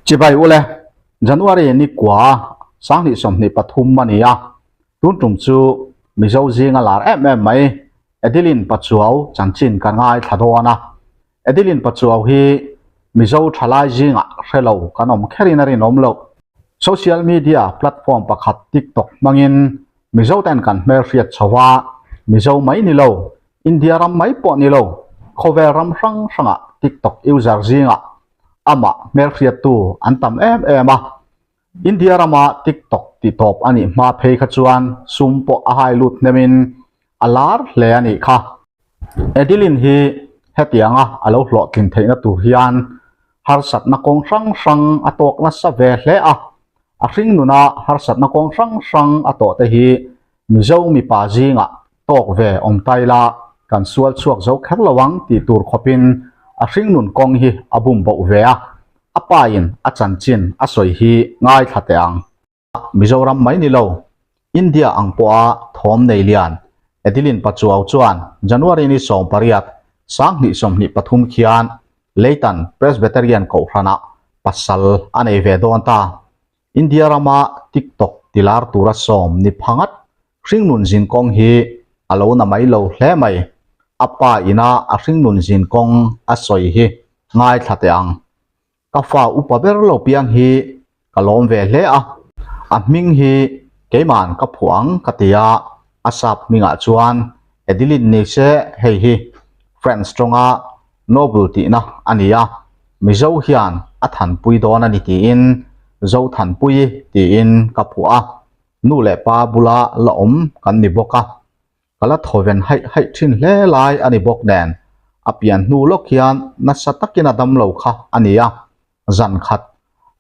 Chibai ule, January ni kua 2023 a ni a, tun tum chu Mizo zinga lar em em mai Adeline Pachuau chanchin ka ngaithla dawn a. Adeline Pachuau hi Mizo thalai zingah hre lo kan awm kherin a rinawm loh. Social media platform pakhat TikTok hmangin Mizo ten kan hmelhriat chho a, Mizo mai ni lo, India ram mai pawh ni lo, khawvel ram hrang hrangah TikTok user zingah amah hmelhriattu an tam em em a. India rama TikTok tih tawp a nih hma phei kha chuan sum pawh a hai lut hnemin a lar hle a nih kha. Adeline hi hetianga a lo hlawhtlin theihna tur hian harsatna kawng hrang hrang a tawk nasa ve hle a. A hring nuna harsatna kawng hrang hrang a tawh te hi Mizo mipa zingah tawk ve awm ta ila kan sual chhuak zo kher lo ang tih tur khawpin a hringnun kawng hi a bum boh ve a, a pain a chanchin a sawi hi ngaithla teh ang. Mizoram mai ni lo, India ang pawha thawm nei lian Adeline Pachuau chuan January ni 18, 2023 khian Leitan Presbyterian Kohhranah pasal a nei ve dawn ta. India rama TikTok tilar tura sawm ni phangat hringnun zinkawng hi a lo na mai lo hle mai. A pa ina a hringnun zinkawng a sawi hi ngaithla teh ang. Ka fa upa ber lo piang hi ka lawm ve hle a, a hming hi keiman ka phuah ang ka ti a, a sap hmingah chuan Adeline ni se hei hi French tawnga Noble tihna a ni a, Mizo hian a thanpui dawn a ni tiin Zothanpuii tiin ka phuah a, nu leh pa bula la awm kan ni bawk a, ka la thawven haih haih thin hle lai a ni bawk nen, a pian hnu lawk hian nasa takin a dam lo kha a ni a, zan khat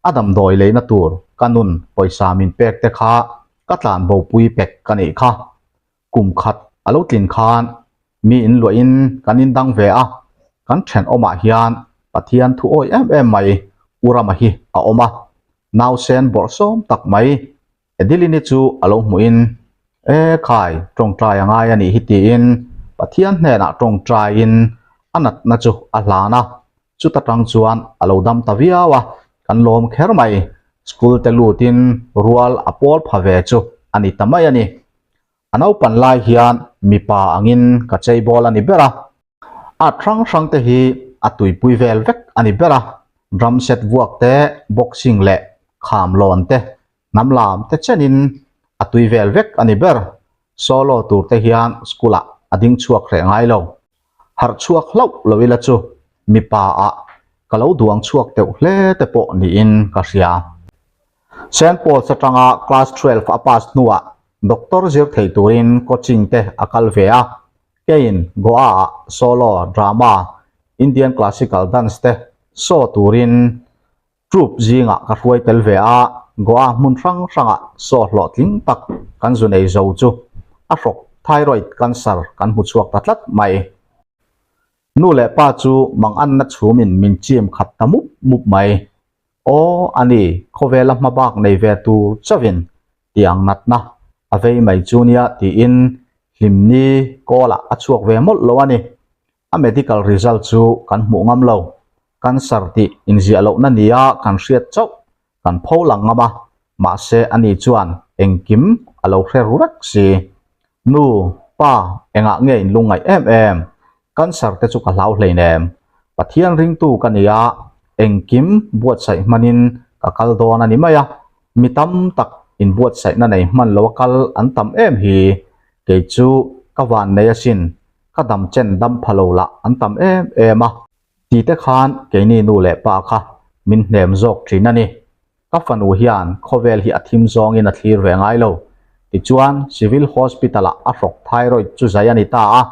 a damdawi leina tur ka nun pawisa min pek te kha ka tlanbopui pek ka nih kha. Kum khat a lo tlin khan mi in luahin kan indang ve a, kan thenawmah hian Pathian thu awi em em mai U Rama hi a awm a, nausen bawrhsawm tak mai Adeline-i chu a lo hmuhin, E khai, tawngtai a ngai a nih hi tiin Pathian hnenah tawngtaiin a natna chu a hlan a, chuta tang chuan a lo dam ta viau a, kan lawm kher mai. School te lutin rual a pawl pha ve chu a ni ta mai a ni. A naupan lai hian mipa angin ka cheibawl a ni ber a, art hrang hrang te hi a tuipui vel vek a ni ber a, drum set vuak te, boxing leh kham lawn te, hnam lam te chenin a tui vel vek a ni ber. Solo tur te hian school ah a ding chhuak hreh ngai lo. Harh chhuak hlauh lo ila chu mipa ah ka lo duang chhuak deuh hle te pawh niin ka hria. Saint Paul's atanga class 12 a pass hnuah doctor zir thei turin coaching te a kal ve a, keiin Goa ah solo, drama, Indian classical dance te show turin troupe zingah ka hruai tel ve a, Goa hmun hrang hrangah show hlawhtling tak kan zu nei zo chu a hrawk thyroid cancer kan hmu chhuak ta tlat mai. Nu leh pa chu manganna chhumin min chim khat ta mup mup mai. Aw, a ni, khawvela hma bak nei ve tur chauhin tiang natna a vei mai chu nia tiin hlimni kawlah a chhuak ve mawlh lo a ni. A medical result chu kan hmuh ngam lo. Cancer tih inziah lohna nia kan hriat chauh kan pho lang ngam a, mahse ani chuan engkim a lo hre ru rek si. Nu, pa, engah nge in lungngaih em em? Cancer te chu ka hlau hleinem. Pathian ringtu ka ni a, engkim buatsaih hmanin ka kal dawn a ni mai a. Mi tam tak inbuatsaihna nei hman lo a kal an tam em hi. Kei chu ka van nei asin, ka dam chen dam pha lo lah an tam em em a. Ti te khan keini nu leh pa kha min hnem zawk thin a ni. Ka fanu hian khawvel hi a thim zawngin a thlir ve ngai lo. Tichuan, Civil Hospital-ah a hrawk thyroid chu zai a ni ta a,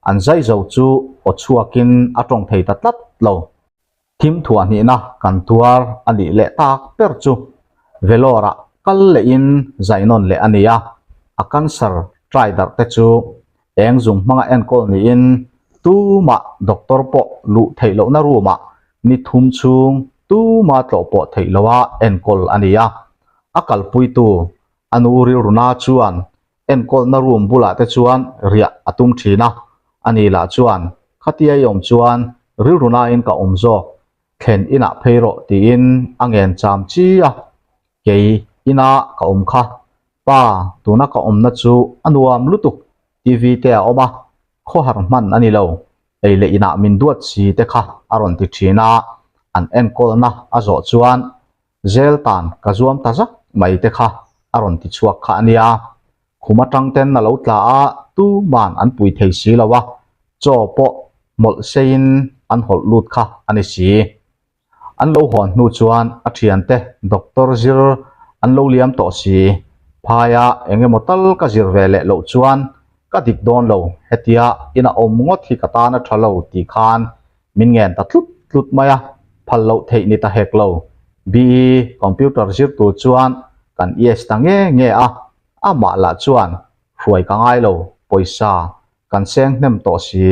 an zai zo chu aw chhuakin a tawng thei ta tlat lo. Thim thuah hnihna kan tuar a nih leh tak ber chu Vellore-ah kal lehin zai nawn leh a ni a, a cancer trai darh te chu eng zung hmanga enkawl niin tumah doctor pawh luh theih lohna room-ah ni thum chhung tuma tlawh pawh theih loha enkawl a ni a. A kalpuitu a nu rilruna chuan enkawlna room bulah te chuan riah a tum thin a, ani lah chuan khatia i awm chuan rilrunain ka awm zawk. Thlen inah phei rawh tiin a ngen cham chi a, kei ina ka awm kha. Pa, tuna ka awmna chu a nuam lutuk, TV te a awm a, khawhar hman a ni lo, ei leh inah min duat si te kha a rawn ti thin a, an enkawlna a zawh chuan zel tan ka zuam ta zak mai te kha a rawn ti chhuak kha a nia. Khum atang ten a lo tla a, tuman an pui thei si lo a, chaw pawh hmawlh seiin an hawlh lut kha a ni si. An lo hawn hnu chuan a thiante doctor zir an lo liam tawh si. Phaia eng emaw tal ka zir ve leh loh chuan ka dik dawn lo, hetia ina awm ngawt hi ka tan a tha lo tih khan min ngen ta tlut tlut mai a, phal loh theih ni ta hek lo. BE computer zir tur chuan kan yes ta nge nge a, amah lah chuan hruai ka ngai lo, pawisa kan seng hnem tawh si,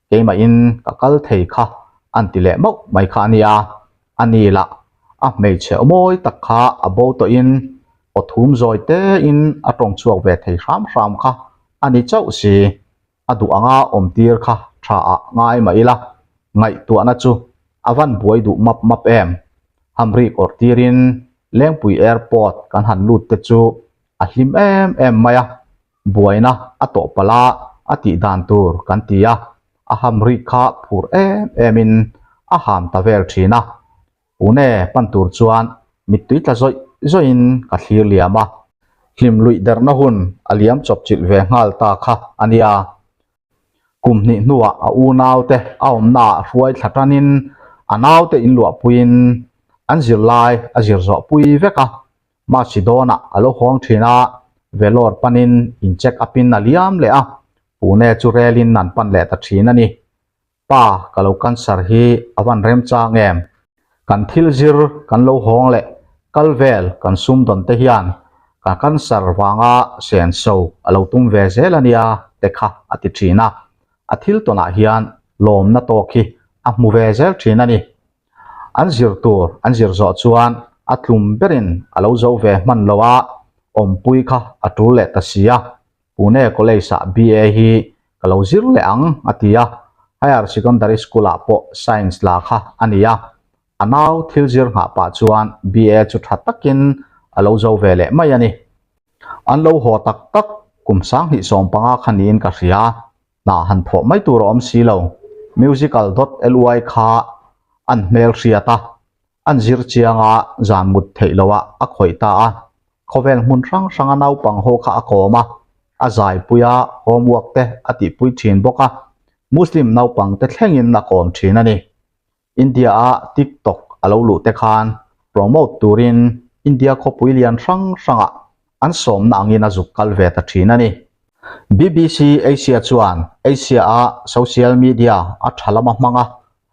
keimahin ka kal thei kha an ti leh mauh mai kha a nia. A ni lah a hmeichhe mawi tak kha a bo tawhin aw thum zawi tein a tawng chhuak ve thei hram hram kha a ni chauh si. A duh anga awm tir kha tha ah ngai mah ila, ngaihtuahna chu a van buai duh map map em. Hamrik awrh tirin Lengpui Airport kan han lut te chu a hlim em em mai a, buaina a tawh palh a a tih dan tur kan ti a, a hamrik kha phur em em in a ham ta vel thin a. Pune pan tur chuan mittui tla zawih zawih in ka thlir liam a. Hlim luih derna hun a liam chawp chilh ve nghal ta kha a nia. Kum hnih hnuah a unaute a awmnaah hruai thla tanin a naute inluahpuiin an zirlai a zir zawhpui vek a. Macedonia a lo hawng thin a, Vellore panin in check up in a liam leh a, Pune chu relin an pan leh ta thin a ni. Pa, ka lo cancer hi a van remchang em? Kan thil zir kan lo hawng leh kal vel kan sumdawn te hian ka cancer vanga senso a lo tum ve zel a nia te kha a ti thin a, a thil tawnah hian lawmna tawk hi a hmu ve zel thin a ni. An zir tur an zir zawh chuan a tlum berin a lo zo ve hman lo a, awmpui kha a tul leh ta si a, Pune College ah BA hi ka lo zir leh ang a ti a, Higher Secondary School ah pawh Science la kha a ni a, a nau thil zir nghah pah chuan BA chu tha takin a lo zo ve leh mai a ni. An lo haw tak tak kum 2015 kha niin ka hria. Hna han thawh mai tur a awm si lo. Musical dot ly kha an hmel hriat a, an zir chiang a, zan mut theih loh ah a khawih ta a. Khawvel hmun hrang hranga naupang ho kha a kawm a, a zaipui a, homework te a tihpui thin bawk a, Muslim naupang te thlengin a kawm thin a ni. India a TikTok a lo luh te khan promote turin India khawpui lian hrang hrangah an sawmna angin a zuk kal ve ta thin a ni. BBC Asia chuan Asia a social media a tha lama hmanga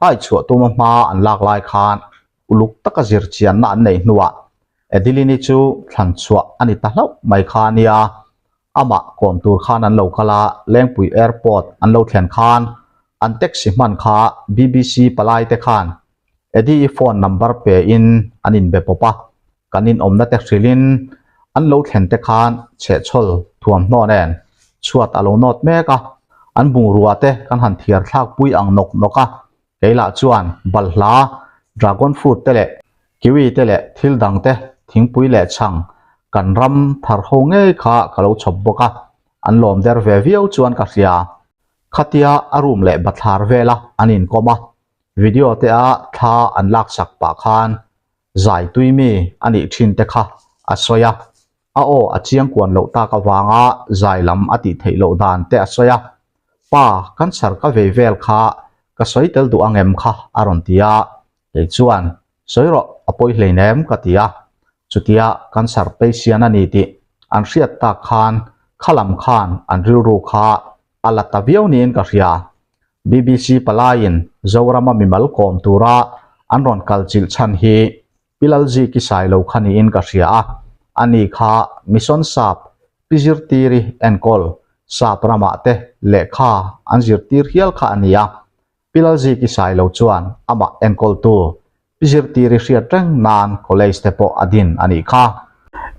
hai chhuah tuma hma an lak lai khan uluk taka zir chianna an neih hnuah Adeline-i chu thlan chhuah a ni ta hlauh mai kha a nia. Amah kawm tur khan an lo kal a, Lengpui Airport an lo thlen khan an taxi hman kha BBC palai te khan Eddie-i phone number pe in an inbe pawp a, kan inawmna te hrilh in an lo thlen te khan chhehchhawl thuamhnaw nen chhuat a lo nawt mek a, an bungrua te kan han thiar thlak pui ang nawk nawk a, Kei lah chuan balhla, dragon fruit te leh kiwi te leh thil dang te thingpui leh chhang kan ram thar ho ngei kha ka lo chhawp bawk a, an lawm der ve viau chuan ka hria. Khatia a room leh bathlar vela an inkawm a, video te a thla an laksak pah khan zai tui mi a nih thin te kha a sawi a, a aw a chiang kuan loh tak avanga zai lam a tih theih loh dan te a sawi a, Pa, cancer ka vei vel kha ka sawi tel duh ang em kha a rawn ti a, kei chuan, Sawi rawh, a pawi hleinem ka ti a, chutia cancer patient a ni tih an hriat tak khan kha lam khan an rilru kha a la ta viau niin ka hria. BBC palaiin Zorama mimal kawm tura an rawn kal chilh chhan hi Pi Lalziki Sailo kha niin ka hria a, ani kha Mission Sap Pi Zirtiri enkawl Sap ramah te lehkha an zirtir hial kha a ni a, Pi Lalziki Sailo chuan amah enkawltu Pi Zirtiri hriat reng nan college te pawh a din a nih kha.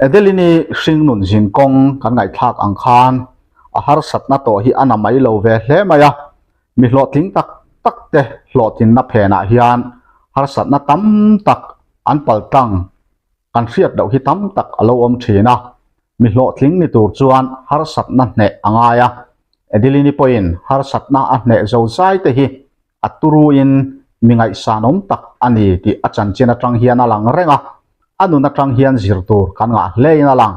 Adeline-i hringnun zin kawng kan ngaihthlak ang khan a harsatna tawh hi a na mai lo ve hle mai a, Mi hlawhtling tak tak te hlawhtlinna phenah hian Harsatna tam tak an paltlang kan hriat loh hi tam tak a lo awm thin a, mi hlawhtling ni tur chuan harsatna hneh a ngai a, Adeline-i pawhin harsatna a hneh zo zai te hi a turuin mi ngaihsanawm tak a ni tih a chanchin atang hian a lang reng a, a nun atang hian zir tur kan ngah hlein a lang.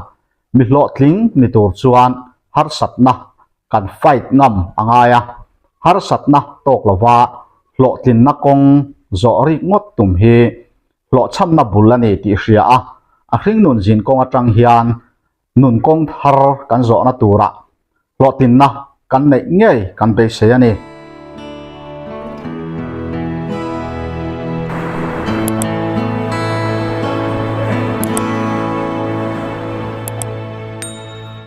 Mi hlawhtling ni tur chuan harsatna kan fight ngam a ngai a, harsatna tawk lova hlawhtlinna kawng zawh rik ngawt tum hi hlawhchhamna bul a ni tih hria a, a hringnun zin kawng atang hian nun kawng thar kan zawhna turah hlawhtlinna kan neih ngei kan beisei a ni.